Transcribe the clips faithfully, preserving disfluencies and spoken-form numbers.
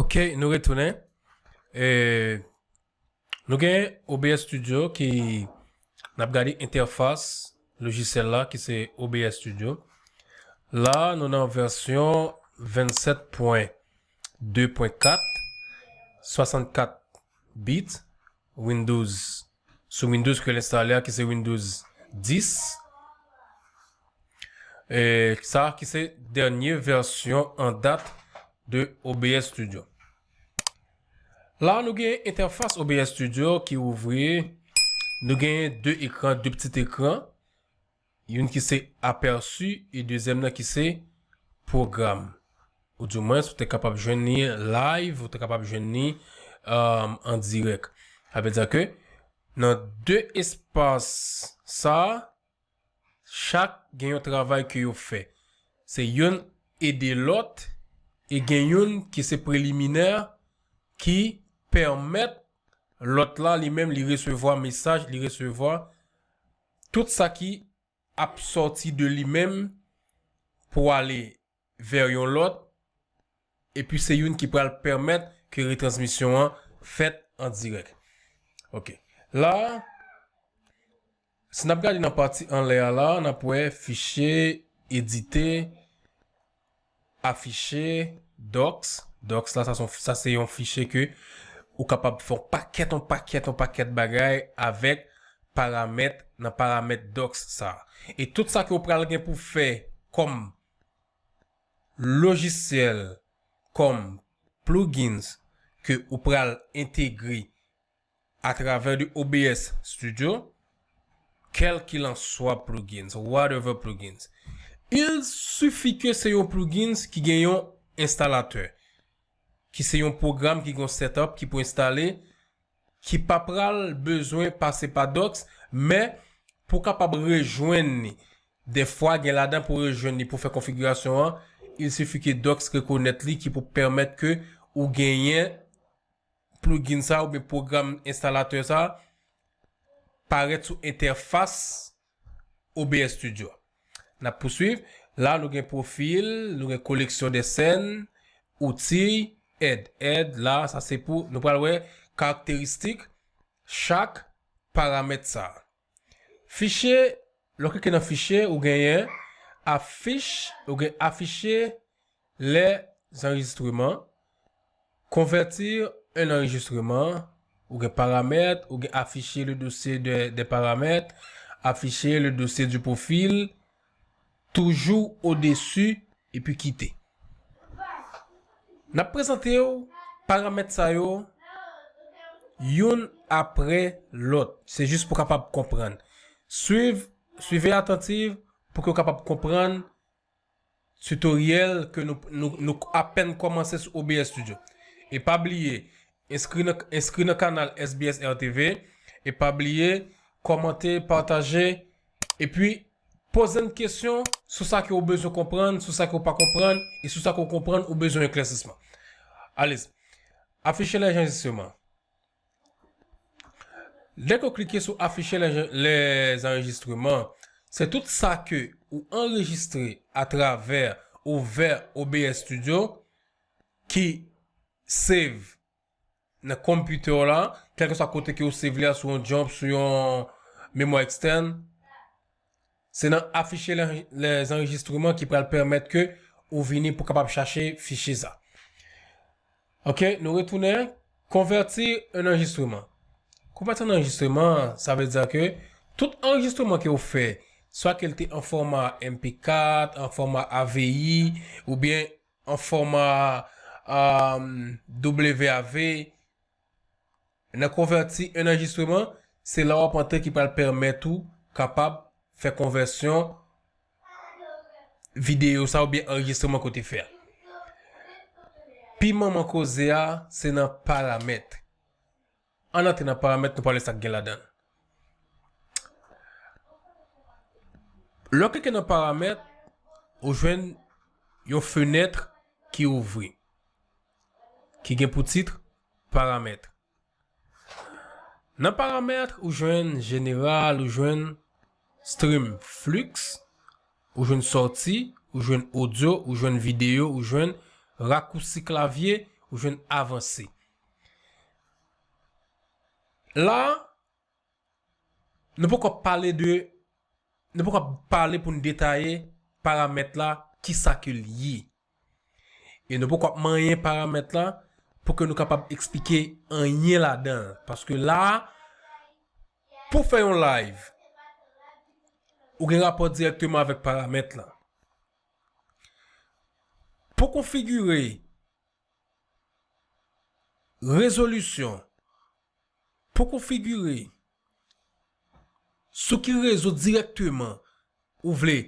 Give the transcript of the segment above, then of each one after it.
Ok, nou retounen. E, nou gen O B S Studio ki n ap gade entèfas lojisyèl la ki se O B S Studio. La, nou nan vèsyon vennsèt pwen de pwen kat, swasannkat bit, Windows, sou Windows ke l enstale a ki se Windows dis. E, sa ki se dènye vèsyon an dat de O B S Studio. La, nou gen entèfas O B S Studio ki ouvri. Nou gen de ekran, de pitit ekran. Youn ki se apèsi e dezyèm nan ki se pwogram. Ou di mwens, ou te kapab jwenn li live, ou te kapab jwenn li, um, an dirèk. Sa vle di ke nan de espas sa, chak gen yon travay ke yo fè. Se youn ede lòt, e gen youn ki se preliminè, ki pèmèt lòt la, li menm, li resevwa mesaj, li resevwa tout sa ki ap sòti de li menm pou ale vè yon lòt, epi se youn ki pral pèmèt ke retransmisyon an fèt an dirèk. Ok. La, si n ap gade nan pati anlè a la, n ap wè fichye, edite, afiche, docs. Docs la, sa se yon, sa se yon fichye ke ou kapab fè yon pakèt, yon pakèt, yon pakèt bagay avèk paramèt, nan paramèt docs sa. E tout sa ke ou pral gen pou fè kòm lojisyèl, kòm plugins ke ou pral entegre atravè de O B S Studio, quel qu'il en soit plugins, whatever plugins. Il suffit ke se yon plugins ki gen yon enstalatè, ki se yon pwogram ki gen yon setup ki pou enstale, ki pa pral bezwen pase pa docs, men pou kapab rejwenn li, dèfwa gen ladan pou rejwenn li pou fè konfigirasyon an, il suffit ke docs rekonèt li ki pou pèmèt ke ou genyen plugin sa oubyen pwogram enstalatè sa parèt sou entèfas O B S Studio. N ap pouswiv. La, nou gen pwofil, nou gen koleksyon de sèn, outi, èd. Èd, la, sa se pou, nou pral wè karakteristik chak paramèt sa. Fichye, lè w klike nan fichye, ou genyen afich, ou gen afficher les enregistrements, convertir un enregistrement, ou gen paramèt, ou gen afficher le dossier de, des paramètres, afficher le dossier du profil, toujours au-dessus, epi kite. N ap prezante w paramèt sa yo youn apre lòt. Se jis pou w kapab konprann. Swiv, suivez attentive pou ke w kapab konprann tutoryèl ke nou, nou, nou apèn kòmanse sou O B S Studio. E pa bliye, enskri nan, enskri nan kanal S B S R T V. E pa bliye, kòmante, pataje. Epi, poze n kesyon sou sa ke w bezwen konprann, sou sa ke w pa konprann, e sou sa ke w konprann, ou bezwen eklèsisman. Alèz. Afficher les enregistrements. Lè ke w klike sou afficher les, les enregistrements, se tout sa ke ou anrejistre atravè ou vè O B S Studio ki save nan konpitè w la, kèlkeswa kote ke ou save li a, sou yon jump, sou yon memwa ekstèn, se nan afficher les, les enregistrements ki pral pèmèt ke ou vini pou kapab chache fichye sa. Ok, nou retounen. Convertir un enregistrement. Konvèti an anrejistreman, sa vle di ke tout anrejistreman ke ou fè, swa ke l te an fòma M P kat, an fòma A V I, oubyen an fòma, um, W A V, nan konvèti an anrejistreman, se la w ap antre ki pral pèmèt ou kapab fè konvèsyon videyo sa oubyen anrejistreman ke w te fè a. Pi manman koze a, se nan paramèt. Ann antre nan paramèt, nou pral wè sa k gen ladan l. Lè w klike nan paramèt, ou jwenn yon fenèt ki ouvri, ki gen pou tit paramèt. Nan paramèt, ou jwenn jeneral, ou jwenn stream flux, ou jwenn sòti, ou jwenn odyo, ou jwenn videyo, ou jwenn rakousi klavye, ou jwenn avanse. La, nou poko ap pale de, nou poko ap pale pou n detaye paramèt la, kisa ke l ye. E nou poko ap manyen paramèt la pou ke nou kapab eksplike anyen ladan l. Paske la, pou fè yon live, ou gen rapò dirèkteman avèk paramèt la. Pou konfigire rezolisyon, pou konfigire sou ki rezo dirèkteman ou vle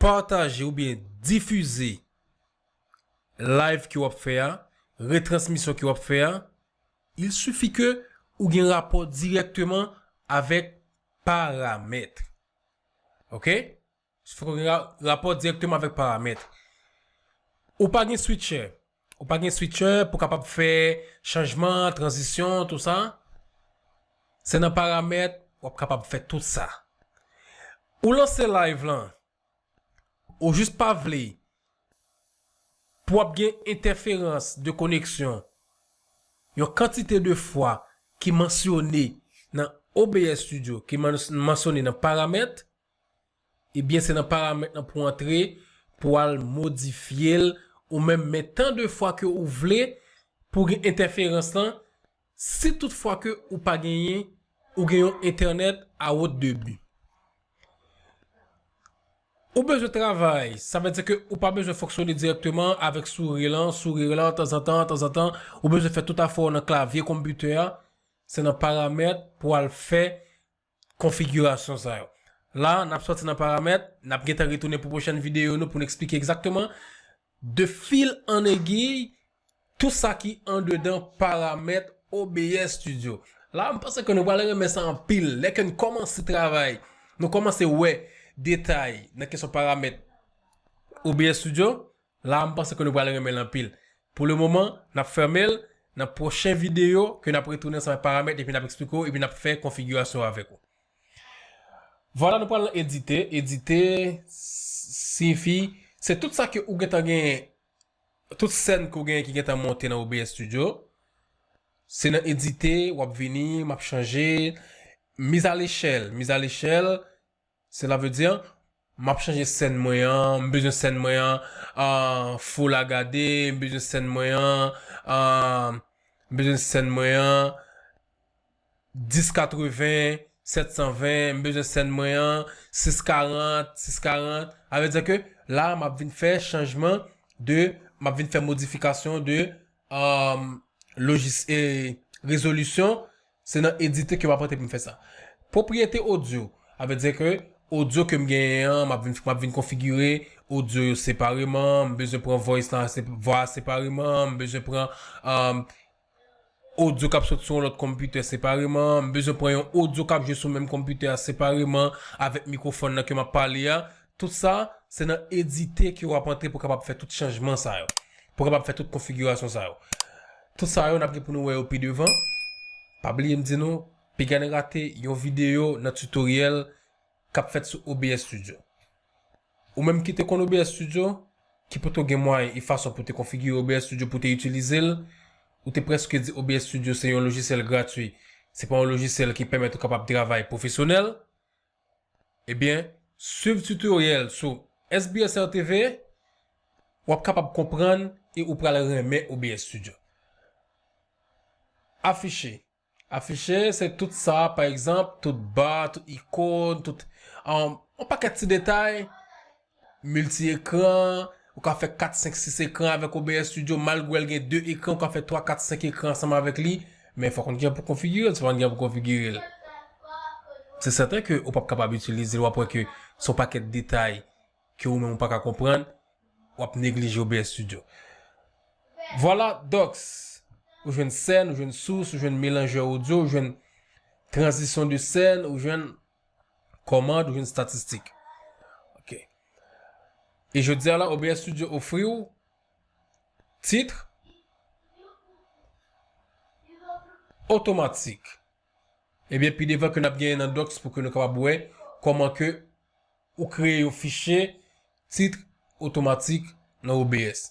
pataje oubyen difize live ke w ap fè a, retransmisyon ke w ap fè a, il sifi ke ou gen rapò dirèkteman avèk paramèt. Oke? Fòk ou gen ra- rapò dirèkteman avèk paramèt. Ou pa gen switcher. Ou pa gen switcher pou kapab fè chanjman, tranzisyon, tou sa. Se nan paramèt, w ap kapab fè tout sa. Ou lanse live lan, ou jis pa vle pou w ap gen entèferans de koneksyon yon kantite de fwa ki mansyone nan O B S Studio, ki man- mansyone nan paramèt, ebyen se nan paramèt lan pou antre, pou al modifye l, ou menm men tan de fwa ke ou vle pou gen entèferans lan, si tout fwa ke ou pa genyen, ou gen yon entènèt a wot debi. Ou bezwen travay, sa vle di ke ou pa bezwen fonksyone dirèkteman avèk sourir lan, sourir lan, tanzantan, tanzantan, ou bezwen fè tout afè w nan klavye konpitè a, se nan paramèt pou al fè konfigirasyon sa yo. La, n ap sòti nan paramèt, n ap gentan retounen pou pwochèn videyo nou pou n eksplike egzakteman de fil an egiy tou sa ki andedan paramèt O B S Studio. La, m panse ke nou pral renmen sa anpil. Lè ke n kòmanse travay, nou kòmanse wè detay nan kesyon paramèt O B S Studio. La, m panse ke nou pral renmen l anpil. Pou le moman, n ap fèmen l. Nan pwochen videyo, ke n ap retounen ansanm ak paramèt epi n ap eksplike w epi n ap fè konfigirasyon avèk ou. Vwala, nou pral nan edite. Edite siyifi se tout sa ke ou gentan genyen, tout sèn ke w genyen ki gentan monte nan O B S Studio. Se nan edite, w ap vini, m ap chanje. Miz a lechèl. Miz a lechèl, sela vle di, m ap chanje sèn mwen an, m bezwen sèn mwen an, ah, full H D, m bezwen sèn mwen an, ah, m bezwen sèn mwen an, dis katreven, sèt san ven, m bezwen sèn mwen an, sis karant, sis karant. Sa vle di ke la, m ap vin fè chanjman de, m ap vin fè modifikasyon de, um, lojis-, e, rezolisyon, se nan edite ke m ap antre pou m fè sa. Pwopriyete odyo, sa vle di ke odyo ke m genyen an, m ap vin, m ap vin konfigire odyo yo separeman, m bezwen pran voice lan, se-, vwa a separeman, m bezwen pran, um, odyo k ap sot sou yon lòt konpitè separeman, m bezwen pran yon odyo k ap jwe sou menm konpitè a separeman avèk mikwofòn nan ke m ap pale a. Tout sa, se nan edite ke w ap antre pou kapab fè tout chanjman sa yo, pou kapab fè tout konfigirasyon sa yo. Tout sa yo, n ap gen pou nou wè yo pi devan. Pa bliye m di nou, piga n rate yon videyo nan tutoriel k ap fèt sou O B S Studio. Ou menm ki te konn O B S Studio, ki poto gen mwayen e fason pou te konfigire O B S Studio pou te itilize l, ou te prèske di O B S Studio se yon lojisyèl gratui. Se pa yon lojisyèl ki pèmèt ou kapab travay pwofesyonèl. Ebyen, swiv tutoriel sou S B S R T V, w ap kapab konprann e ou pral renmen O B S Studio. Afiche. Afiche, se tout sa, pa egzanp, tout ba, tout ikòn, tout, um, yon pakèt ti detay, milti ekran, ou ka fè kat, senk, sis ekran avèk O B S Studio, malgre l gen de ekran, ou ka fè twa, kat, senk ekran ansanm avèk li, men fòk ou gen pou konfigire l, si w pa gen pou konfigire l. Se sèten ke ou p ap kapab itilize l, w ap wè ke se yon pakèt detay ke ou menm ou pa ka konprann, w ap neglije O B S Studio. Vwala, Docs. Ou jwenn sèn, ou jwenn sous, ou jwenn melanjè odyo, ou jwenn tranzisyon de sèn, ou jwenn kòmand, ou jwenn statistik. Ok. E jodi a la, O B S Studio ofri w tit otomatik. Ebyen, pi devan ke n ap genyen nan Docs pou ke nou kapab wè kòman ke ou kreye yon fichye tit otomatik nan O B S.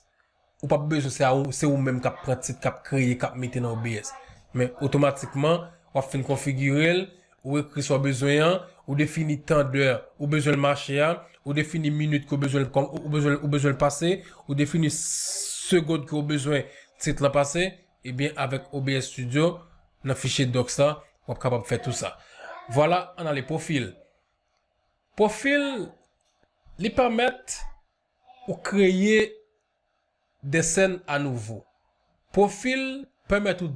ou p ap bezwen se a ou, se ou menm k ap pran tit, k ap kreye, k ap mete nan O B S. Men otomatikman, w ap fin konfigire l, ou ekri sa w bezwen an, ou defini tan dè ou bezwen l mache a, ou defini minit ke w bezwen l kòm, ou bezwen, ou bezwen l pase, ou defini segond ke w bezwen tit lan pase, ebyen, avèk O B S Studio, nan fichye Docs la, w ap kapab fè tou sa. Vwala, ann ale pwofil. Pwofil, li pèmèt ou kreye de sèn a nouvo. Pwofil pèmèt ou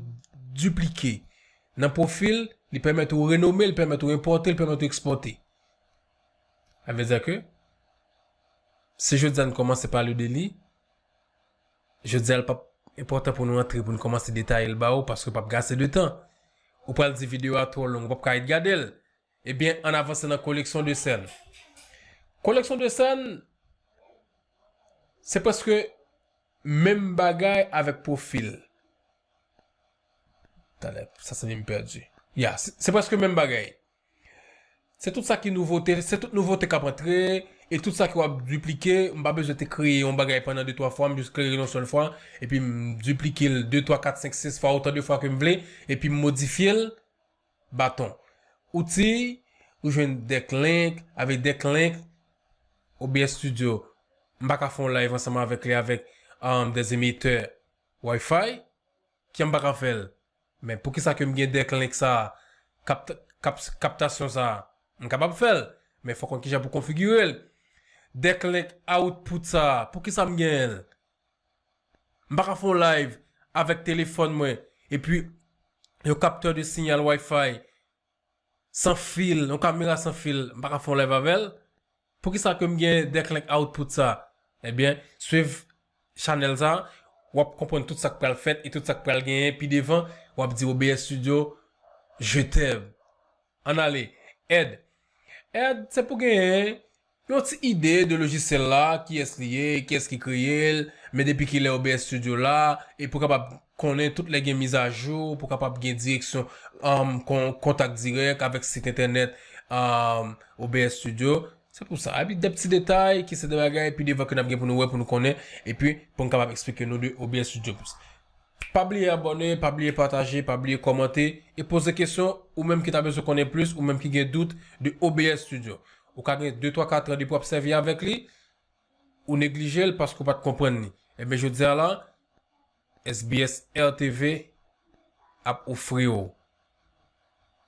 diplike. Nan pwofil, li pèmèt ou renome, li pèmèt ou enpòte, li pèmèt ou ekspòte. Sa vle di ke, si jodi a n kòmanse pale de li, jodi a l p ap enpòtan pou nou antre pou n kòmanse detaye l ba ou, paske p ap gaste de tan. Ou pral di videyo a twò long, ou p ap ka ret gade l. Ebyen, ann avanse nan koleksyon de sèn. Koleksyon de sèn, se prèske menm bagay avèk pwofil. Talè, sa sanble m pèdi. Ya, se, se prèske menm bagay. Se tout sa ki nouvote, se tout nouvote k ap antre, e tout sa ke w ap diplike, m pa bezwen te kreye yon bagay pandan de, twa fwa, m jis kreye l yon sèl fwa, epi m diplike l de, twa, kat, senk, sis fwa, otan de fwa ke m vle, epi m modifye l, baton. Outi, ou jwenn Decklink, avèk Decklink, O B S Studio. M pa ka fè yon live ansanm avèk li avèk um, des émetteurs Wi-Fi, ki m pa ka fè l. Men poukisa ke m gen Decklink sa, kapt, kapt, kaptasyon sa, m kapab fè l. Men fò konn kijan pou konfigire l. Decklink output sa, poukisa m gen l? M pa ka fè yon live avèk telefòn mwen, epi yon kaptè de sinyal Wi-Fi san fil, yon kamera san fil, m pa ka fè yon live avè l. Poukisa ke m gen Decklink output sa? Ebyen, swiv chanèl sa, w ap konprann tout sa k pral fèt e tout sa k pral genyen pi devan, w ap di O B S Studio, je t'aime. Ann ale. Èd. Èd, se pou genyen yon ti ide de lojisyèl la, kiyès li ye, kiyès ki kreye l, men depi kilè O B S Studio la, e pou kapab konnen tout lè gen mizajou, pou kapab gen direksyon, um, kon, kontak dirèk avèk sit entènèt, um, O B S Studio. Se pou sa. Epi de ti detay ki se de bagay, epi devan ke n ap gen pou nou wè, pou nou konnen, epi pou n kapab eksplike nou de O B S Studio plis. Pa bliye abòne, pa bliye pataje, pa bliye kòmante, e poze kesyon, ou menm ki ta bezwen konnen plis, ou menm ki gen dout de O B S Studio. Ou ka gen de, twa, kat an depi w ap sèvi avèk li, ou neglije l paske w pa t konprann li. Ebyen, jodi a la, S B S R T V ap ofri w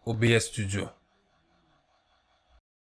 O B S Studio.